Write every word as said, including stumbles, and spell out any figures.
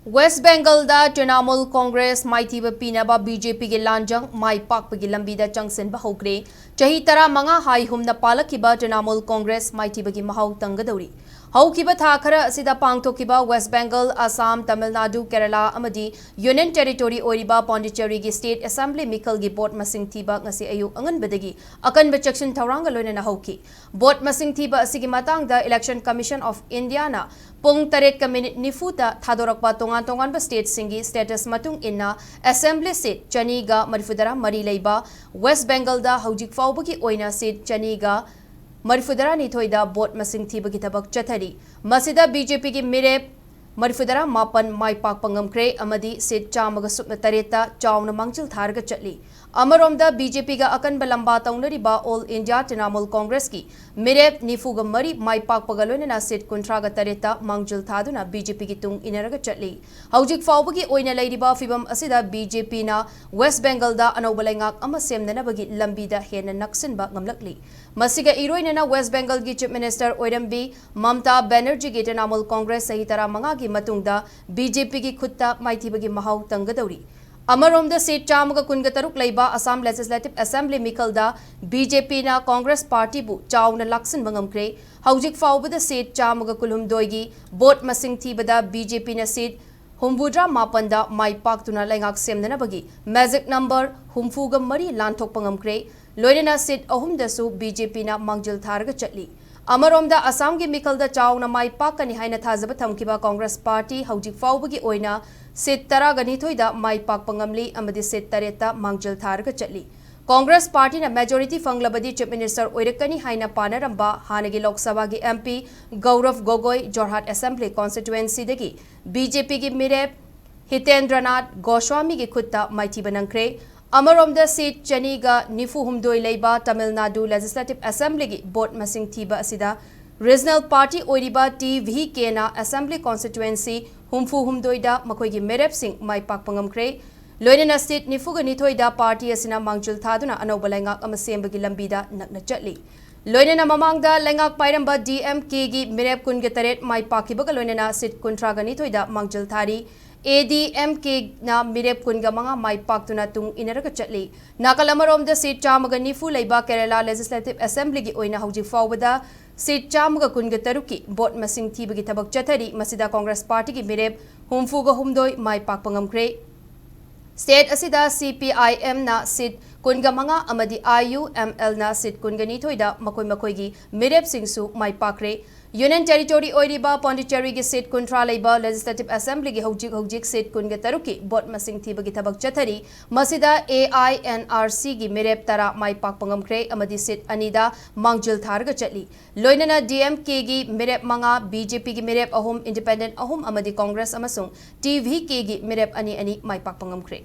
West ꯕꯦꯡꯒꯜꯗ Trinamool Congress ꯃꯥꯏꯊꯤꯕ ꯄꯤꯅꯕ B J ꯄꯤꯒꯤ ꯂꯥꯟꯖꯪ ꯃꯥꯏ ꯄꯥꯛꯄꯒꯤ ꯂꯝꯕꯤꯗ ꯆꯪꯁꯤꯟꯕ ꯍꯧꯈ꯭ꯔꯦ꯫ ꯆꯍꯤ ꯇꯔꯥꯃꯉꯥ ꯍꯥꯏꯍꯨꯝꯅ ꯄꯥꯜꯂꯛꯈꯤꯕ ꯇ꯭ꯔꯤꯅꯥꯃꯨꯜ ꯀꯣꯡꯒ꯭ꯔꯦꯁ ꯃꯥꯏꯊꯤꯕꯒꯤ ꯃꯍꯥꯎ ꯇꯪꯒꯗꯧꯔꯤ꯫ ꯍꯧꯈꯤꯕ ꯊꯥ ꯈꯔ ꯑꯁꯤꯗ ꯄꯥꯡꯊꯣꯛꯈꯤꯕ ꯋꯦꯁ ꯕꯦꯡꯒꯜ, ꯑꯁꯥꯝ, ꯇꯥꯃꯤꯜ ꯅꯥꯗꯨ, ꯀꯦꯔꯂꯥ ꯑꯃꯗꯤ ꯌꯨꯅꯤꯌꯟ ꯇꯦꯔꯤꯇꯣꯔꯤ ꯑꯣꯏꯔꯤꯕ ꯄꯣꯟꯗꯤꯆꯦꯔꯤꯒꯤ ꯁ꯭ꯇꯦꯠ ꯑꯦꯁꯦꯝꯕ꯭ꯂꯤ ꯃꯤꯈꯜꯒꯤ ꯚꯣꯠ ꯃꯁꯤꯡ ꯊꯤꯕ ꯉꯁꯤ ꯑꯌꯨꯛ ꯑꯉꯟꯕꯗꯒꯤ ꯑꯀꯟꯕ ꯆꯦꯛꯁꯤꯟ ꯊꯧꯔꯥꯡꯒ ꯂꯣꯏꯅꯅ ꯍꯧꯈꯤ꯫ ꯚꯣꯠ ꯃꯁꯤꯡ ꯊꯤꯕ ꯑꯁꯤꯒꯤ ꯃꯇꯥꯡꯗ Election Commission of Indiaꯅ ꯄꯨꯡ ꯇꯔꯦꯠꯀ ꯃꯤꯅꯤꯠ ꯅꯤꯐꯨꯗ ꯊꯥꯗꯣꯔꯛꯄ ꯇꯣꯉꯥꯟ ꯇꯣꯉꯥꯟꯕ ꯁ꯭ꯇꯦꯠꯁꯤꯡꯒꯤ ꯁ꯭ꯇꯦꯇꯁ ꯃꯇꯨꯡ ꯏꯟꯅ ꯑꯦꯁꯦꯝꯕ꯭ꯂꯤ ꯁꯤꯠ ꯆꯅꯤꯒ ꯃꯔꯤꯐꯨꯇꯔꯥ ꯃꯔꯤ ꯂꯩꯕ ꯋꯦꯁ ꯕꯦꯡꯒꯜꯗ ꯍꯧꯖꯤꯛ ꯐꯥꯎꯕꯒꯤ ꯑꯣꯏꯅ ꯁꯤꯠ ꯆꯅꯤꯒ ꯃꯔꯤꯐꯨꯇꯔꯥ ꯅꯤꯊꯣꯏꯗ ꯚꯣꯠ ꯃꯁꯤꯡ ꯊꯤꯕꯒꯤ ꯊꯕꯛ ꯆꯠꯊꯔꯤ꯫ ꯃꯁꯤꯗ ꯕꯤ ꯖꯦ ꯄꯤꯒꯤ ꯃꯤꯔꯦꯞ ꯃꯔꯤꯐꯨꯇꯔꯥ ꯃꯥꯄꯟ ꯃꯥꯏ ꯄꯥꯛꯄ ꯉꯝꯈ꯭ꯔꯦ ꯑꯃꯗꯤ ꯁꯤꯠ ꯆꯥꯝꯃꯒ ꯁꯨꯞꯅ ꯇꯔꯦꯠꯇ ꯆꯥꯎꯅ ꯃꯥꯡꯖꯤꯜ ꯊꯥꯔꯒ ꯆꯠꯂꯤ꯫ ꯑꯃꯔꯣꯝꯗ ꯕꯤ ꯖꯦ ꯄꯤꯒ ꯑꯀꯟꯕ ꯂꯝꯕꯥ ꯇꯧꯅꯔꯤꯕ ꯑꯣꯜ ꯏꯟꯗꯤꯌꯥ ꯇ꯭ꯔꯤꯅꯥꯃꯨꯜ ꯀꯣꯡꯒ꯭ꯔꯦꯁꯀꯤ ꯃꯤꯔꯦꯞ ꯅꯤꯐꯨꯒ ꯃꯔꯤ ꯃꯥꯏ ꯄꯥꯛꯄꯒ ꯂꯣꯏꯅꯅ ꯁꯤꯠ ꯀꯨꯟꯊ꯭ꯔꯥꯒ ꯇꯔꯦꯠꯇ ꯃꯥꯡꯖꯤꯜ ꯊꯥꯗꯨꯅ ꯕꯤ ꯖꯦ ꯄꯤꯒꯤ ꯇꯨꯡ ꯏꯟꯅꯔꯒ ꯆꯠꯂꯤ꯫ ꯍꯧꯖꯤꯛ ꯐꯥꯎꯕꯒꯤ ꯑꯣꯏꯅ ꯂꯩꯔꯤꯕ ꯐꯤꯚꯝ ꯑꯁꯤꯗ ꯕꯤ ꯖꯦ ꯄꯤꯅ ꯋꯦꯁ ꯕꯦꯡꯒꯜꯗ ꯑꯅꯧꯕ ꯂꯩꯉꯥꯛ ꯑꯃ ꯁꯦꯝꯅꯅꯕꯒꯤ ꯂꯝꯕꯤꯗ ꯍꯦꯟꯅ ꯅꯛꯁꯤꯟꯕ ꯉꯝꯂꯛꯂꯤ꯫ ꯃꯁꯤꯒ ꯏꯔꯣꯏꯅꯅ ꯋꯦꯁ ꯕꯦꯡꯒꯜꯒꯤ ꯆꯤꯐ ꯃꯤꯅꯤꯁꯇꯔ ꯑꯣꯏꯔꯝꯕꯤ ꯃꯃꯇꯥ ꯕꯦꯅꯔꯖꯤꯒꯤ ꯇ꯭ꯔꯤꯅꯥꯃꯨꯜ ꯀꯣꯡꯒ꯭ꯔꯦꯁ ꯆꯍꯤ ꯇꯔꯥꯃꯉꯥꯒꯤ ꯃꯇꯨꯡꯗ ꯕꯤ ꯖꯦ ꯄꯤꯒꯤ ꯈꯨꯠꯇ ꯃꯥꯏꯊꯤꯕꯒꯤ ꯃꯍꯥꯎ ꯇꯪꯒꯗꯧꯔꯤ꯫ ꯑꯃꯔꯣꯝꯗ ꯁꯤꯠ ꯆꯥꯝꯃꯒ ꯀꯨꯟꯒ ꯇꯔꯨꯛ ꯂꯩꯕ ꯑꯁꯥꯝ ꯂꯦꯖꯤꯁꯂꯦꯇꯤꯚ ꯑꯦꯁꯦꯝꯕ꯭ꯂꯤ ꯃꯤꯈꯜꯗ ꯕꯤ ꯖꯦ ꯄꯤꯅ ꯀꯣꯡꯒ꯭ꯔꯦꯁ ꯄꯥꯔꯇꯤꯕꯨ ꯆꯥꯎꯅ ꯂꯥꯛꯁꯤꯟꯕ ꯉꯝꯈ꯭ꯔꯦ꯫ ꯍꯧꯖꯤꯛ ꯐꯥꯎꯕꯗ ꯁꯤꯠ ꯆꯥꯝꯃꯒ ꯀꯨꯟꯍꯨꯝꯗꯣꯏꯒꯤ ꯚꯣꯠ ꯃꯁꯤꯡ ꯊꯤꯕꯗ ꯕꯤ ꯖꯦ ꯄꯤꯅ ꯁꯤꯠ ꯍꯨꯝꯐꯨꯇꯔꯥ ꯃꯥꯄꯟꯗ ꯃꯥꯏ ꯄꯥꯛꯇꯨꯅ ꯂꯩꯉꯥꯛ ꯁꯦꯝꯅꯅꯕꯒꯤ ꯃꯦꯖꯤꯛ ꯅꯝꯕꯔ ꯍꯨꯝꯐꯨꯒ ꯃꯔꯤ ꯂꯥꯟꯊꯣꯛꯄ ꯉꯝꯈ꯭ꯔꯦ꯫ ꯂꯣꯏꯅꯅ ꯁꯤꯠ ꯑꯍꯨꯝꯗꯁꯨ ꯕꯤ ꯖꯦ ꯄꯤꯅ ꯃꯥꯡꯖꯤꯜ ꯊꯥꯔꯒ ꯆꯠꯂꯤ꯫ ꯑꯃꯔꯣꯝꯗ ꯑꯁꯥꯝꯒꯤ ꯃꯤꯈꯜꯗ ꯆꯥꯎꯅ ꯃꯥꯏ ꯄꯥꯛꯀꯅꯤ ꯍꯥꯏꯅ ꯊꯥꯖꯕ ꯊꯝꯈꯤꯕ ꯀꯣꯡꯒ꯭ꯔꯦꯁ ꯄꯥꯔꯇꯤ ꯍꯧꯖꯤꯛ ꯐꯥꯎꯕꯒꯤ ꯑꯣꯏꯅ ꯁꯤꯠ ꯇꯔꯥꯒ ꯅꯤꯊꯣꯏꯗ ꯃꯥꯏ ꯄꯥꯛꯄ ꯉꯝꯂꯤ ꯑꯃꯗꯤ ꯁꯤꯠ ꯇꯔꯦꯠꯇ ꯃꯥꯡꯖꯤꯜ ꯊꯥꯔꯒ ꯆꯠꯂꯤ꯫ ꯀꯣꯡꯒ꯭ꯔꯦꯁ ꯄꯥꯔꯇꯤꯅ ꯃꯦꯖꯣꯔꯤꯇꯤ ꯐꯪꯂꯕꯗꯤ ꯆꯤꯐ ꯃꯤꯅꯤꯁꯇꯔ ꯑꯣꯏꯔꯛꯀꯅꯤ ꯍꯥꯏꯅ ꯄꯥꯅꯔꯝꯕ ꯍꯥꯟꯅꯒꯤ ꯂꯣꯛ ꯁꯚꯥꯒꯤ M P Gaurav Gogoi Jorhat assembly ꯀꯣꯟꯁꯇꯤꯇ꯭ꯌꯨꯑꯦꯟꯁꯤꯗꯒꯤ ꯕꯤ ꯖꯦ ꯄꯤꯒꯤ ꯃꯤꯔꯦꯞ ꯍꯤꯇꯦꯟꯗ꯭ꯔꯅꯥꯊ ꯒꯣꯁ꯭ꯋꯥꯃꯤꯒꯤ ꯈꯨꯠꯇ ꯃꯥꯏꯊꯤꯕ ꯅꯪꯈ꯭ꯔꯦ꯫ ꯑꯃꯔꯣꯝꯗ ꯁꯤꯠ ꯆꯅꯤꯒ ꯅꯤꯐꯨ ꯍꯨꯝꯗꯣꯏ ꯂꯩꯕ ꯇꯥꯃꯤꯜ ꯅꯥꯗꯨ ꯂꯦꯖꯤꯁꯂꯦꯇꯤꯚ ꯑꯦꯁꯦꯝꯕ꯭ꯂꯤꯒꯤ ꯚꯣꯠ ꯃꯁꯤꯡ ꯊꯤꯕ ꯑꯁꯤꯗ ꯔꯤꯖꯅꯦꯜ ꯄꯥꯔꯇꯤ ꯑꯣꯏꯔꯤꯕ ꯇꯤ ꯚꯤ ꯀꯦꯅ ꯑꯦꯁꯦꯝꯕ꯭ꯂꯤ ꯀꯣꯟꯁꯇꯤꯇ꯭ꯌꯨꯑꯦꯟꯁꯤ ꯍꯨꯝꯐꯨ ꯍꯨꯝꯗꯣꯏꯗ ꯃꯈꯣꯏꯒꯤ ꯃꯤꯔꯦꯞꯁꯤꯡ ꯃꯥꯏ ꯄꯥꯛꯄ ꯉꯝꯈ꯭ꯔꯦ꯫ ꯂꯣꯏꯅꯅ ꯁꯤꯠ ꯅꯤꯐꯨꯒ ꯅꯤꯊꯣꯏꯗ ꯄꯥꯔꯇꯤ ꯑꯁꯤꯅ ꯃꯥꯡꯖꯤꯜ ꯊꯥꯗꯨꯅ ꯑꯅꯧꯕ ꯂꯩꯉꯥꯛ ꯑꯃ ꯁꯦꯝꯕꯒꯤ ꯂꯝꯕꯤꯗ ꯅꯛꯅ ꯆꯠꯂꯤ꯫ ꯂꯣꯏꯅꯅ ꯃꯃꯥꯡꯗ ꯂꯩꯉꯥꯛ ꯄꯥꯏꯔꯝꯕ D M K ꯒꯤ ꯃꯤꯔꯦꯞ ꯀꯨꯟꯒ ꯇꯔꯦꯠ ꯃꯥꯏ ꯄꯥꯛꯈꯤꯕꯒ ꯂꯣꯏꯅꯅ ꯁꯤꯠ ꯀꯨꯟꯊ꯭ꯔꯥꯒ ꯅꯤꯊꯣꯏꯗ ꯃꯥꯡꯖꯤꯜ ꯊꯥꯔꯤ꯫ A D M K ꯅ ꯃꯤꯔꯦꯞ ꯀꯨꯟꯒ ꯃꯉꯥ ꯃꯥꯏ ꯄꯥꯛꯇꯨꯅ ꯇꯨꯡ ꯏꯟꯅꯔꯒ ꯆꯠꯂꯤ꯫ ꯅꯥꯀꯜ ꯑꯃꯔꯣꯝꯗ ꯁꯤꯠ ꯆꯥꯝꯃꯒ ꯅꯤꯐꯨ ꯂꯩꯕ Kerala Legislative Assembly ꯒꯤ ꯑꯣꯏꯅ ꯍꯧꯖꯤꯛ ꯐꯥꯎꯕꯗ ꯁꯤꯠ ꯆꯥꯝꯃꯒ ꯀꯨꯟꯒ ꯇꯔꯨꯛꯀꯤ ꯚꯣꯠ ꯃꯁꯤꯡ ꯊꯤꯕꯒꯤ ꯊꯕꯛ ꯆꯠꯊꯔꯤ꯫ ꯃꯁꯤꯗ Congress Party ꯒꯤ ꯃꯤꯔꯦꯞ ꯍꯨꯝꯐꯨꯒ ꯍꯨꯝꯗꯣꯏ ꯃꯥꯏ ꯄꯥꯛꯄ ꯉꯝꯈ꯭ꯔꯦ꯫ State ꯑꯁꯤꯗ C P I M ꯅ ꯁꯤꯠ ꯀꯨꯟꯒ ꯃꯉꯥ ꯑꯃꯗꯤ I U M L ꯅ ꯁꯤꯠ ꯀꯨꯟꯒ ꯅꯤꯊꯣꯏꯗ ꯃꯈꯣꯏ ꯃꯈꯣꯏꯒꯤ ꯃꯤꯔꯦꯞꯁꯤꯡꯁꯨ ꯃꯥꯏ ꯄꯥꯛꯈ꯭ꯔꯦ꯫ Union Territory ꯑꯣꯏꯔꯤꯕ ꯄꯣꯟꯗꯤꯆꯦꯔꯤꯒꯤ ꯁꯤꯠ ꯀꯨꯟꯊ꯭ꯔꯥ ꯂꯩꯕ Legislative Assembly ꯒꯤ ꯍꯧꯖꯤꯛ ꯍꯧꯖꯤꯛ ꯁꯤꯠ ꯀꯨꯟꯒ ꯇꯔꯨꯛꯀꯤ ꯚꯣꯠ ꯃꯁꯤꯡ ꯊꯤꯕꯒꯤ ꯊꯕꯛ ꯆꯠꯊꯔꯤ꯫ ꯃꯁꯤꯗ A I N R C ꯒꯤ ꯃꯤꯔꯦꯞ ꯇꯔꯥ ꯃꯥꯏ ꯄꯥꯛꯄ ꯉꯝꯈ꯭ꯔꯦ ꯑꯃꯗꯤ ꯁꯤꯠ ꯑꯅꯤꯗ ꯃꯥꯡꯖꯤꯜ ꯊꯥꯔꯒ ꯆꯠꯂꯤ꯫ ꯂꯣꯏꯅꯅ D M K ꯒꯤ ꯃꯤꯔꯦꯞ ꯃꯉꯥ, B J P ꯒꯤ ꯃꯤꯔꯦꯞ ꯑꯍꯨꯝ, Independent ꯑꯍꯨꯝ ꯑꯃꯗꯤ Congress ꯑꯃꯁꯨꯡ T V K ꯒꯤ ꯃꯤꯔꯦꯞ ꯑꯅꯤ ꯑꯅꯤ ꯃꯥꯏ ꯄꯥꯛꯄ ꯉꯝꯈ꯭ꯔꯦ꯫